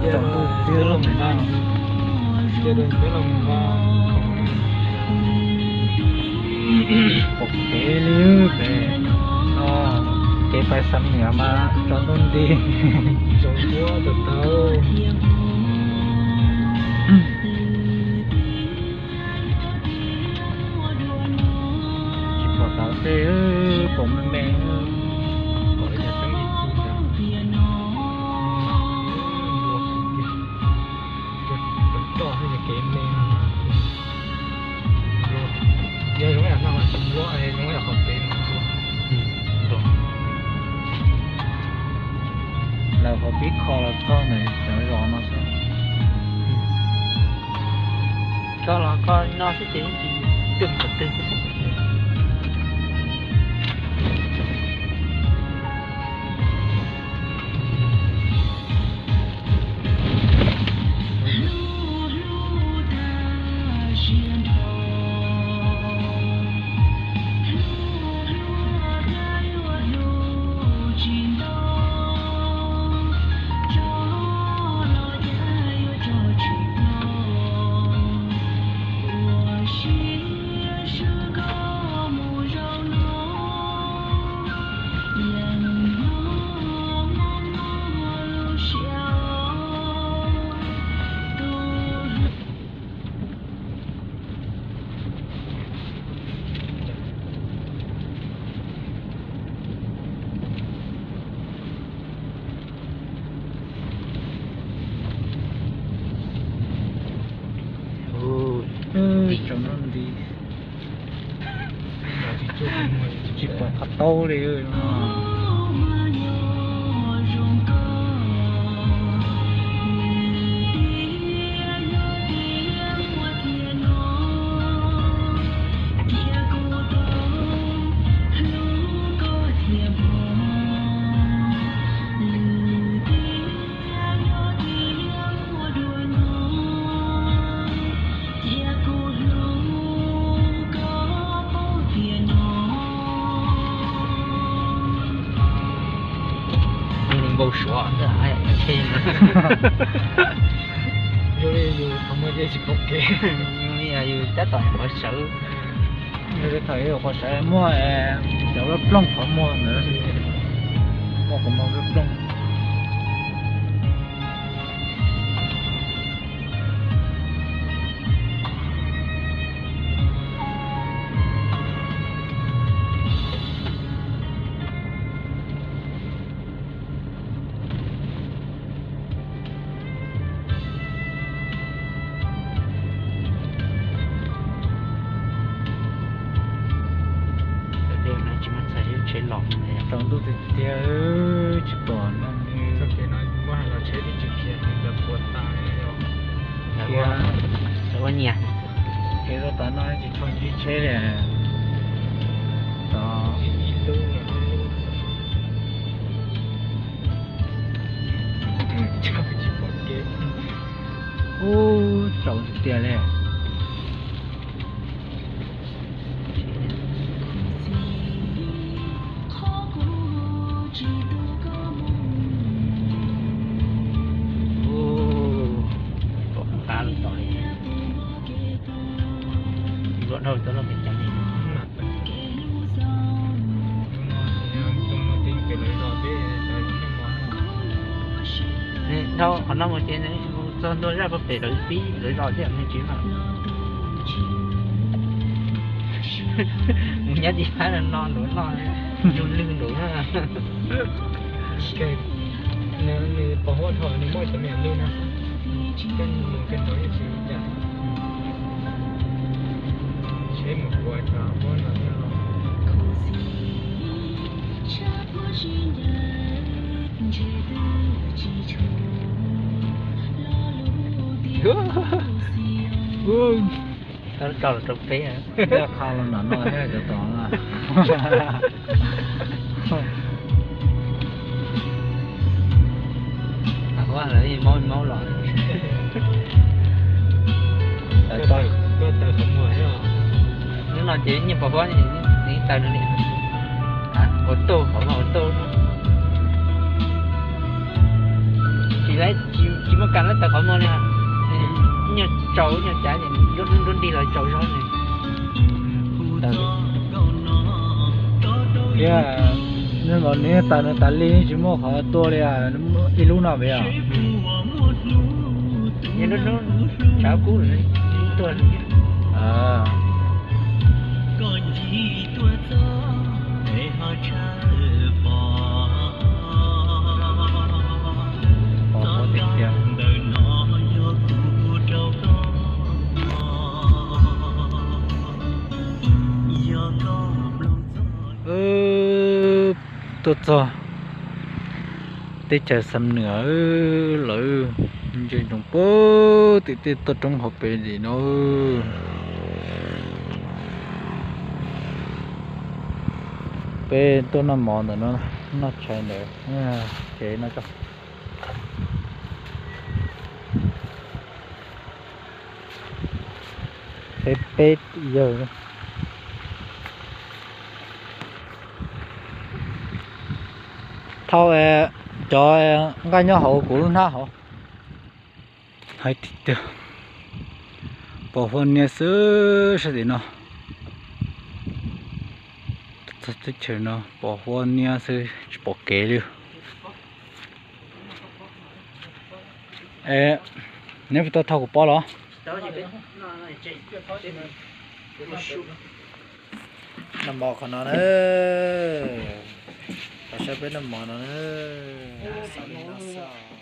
Tsaus ntuj tiag los mus na. Pom kev li pem no, kev pais Xam Nias mas tsaus ntuj nti. Tsaus ntuj tau. Tsis pom tau tej, pom me me. Pom ib cov teeb ci ci ntawd. Roj xwb ces kev me no. Yog zoo yam no mas tsis npluab, zoo yam qhov pem no npluab. Lawv qhov pib kho los txog ntawm cov zos no xwb. Koj los koj noj xwb ces yeej tsis twg qhov twg xwb. Tsaus ntuj nti, tsis pom qhov taub li no. Npau suav ntag, tsheb no. Zoo li yus thaum muaj ces tsis pom kev. Yus tab tom qhov sawv. Yus thaum yus qhov sawv muaj cov plooj qhov muag ntawd, muaj qhov muag plooj. Tsis muaj txhais tsheb los, tsaus ntuj tiag tiag tsis pom no. Txoj kev no muab hais los tsheb twb tsis khiav, tsis khiav, txawm ua nyias. Kev rau tom no tsis tshua ntsib tsheb li. Tod ib lub, ib lub. Tsis pom kev. Ub, tsaus tiag tiag li. Ub, pom qab lub tod li. Luam dhau tuaj loj pem cov li. Dhau qhov no mus ces txog ntua zaj pem lawv pib lawv zos thiab nws tsis mam mus nyob tim phab no nraud no, yus lwg nraud na. Nws pos huab dhau nws muaj cov me nyuam lwg no xwb, koj mus kawg nraud yeej tsis ua cas. Tsheb mus kuav cov huab no thiab los. Txhob tso los rau peb. Qha los nram no thiab cov tod na. Huab lawv maub maub los. Hnub no ces nyiaj pos huab nws ib taw no li. Ua tauj, qhov no ua tauj. Tsis laib, tsis muaj Kam lawv tawm qhov muag li, nyuag tsaus nyuag cav ces nruab nruab nrig los tsaus zog ne. Thiab nws mas nws tas nws tas li tsis muaj qhov tua li, ib lub no pem os. Tshav kub tuag. Tuaj txog teb chaws Xam Nuas lawm, ntsia ntsoov puag tim tej toj roob hauv pes tim no. Peb tuaj noj mov ntawm no, noj tshais ntawm ces no tso. Peb peb yawg. Thauj cov nqaij nyob hauv kuv lub hnab hauv. Hais tiag tiag, pos huab niab xwb sab tim no. Txog teb chaws no pos huab niab xwb tsis pom kev li. Neb puas tau thauj kuv pob los? Noj mov qhov no na, qhov saib peb noj mov no na, xav li no xwb.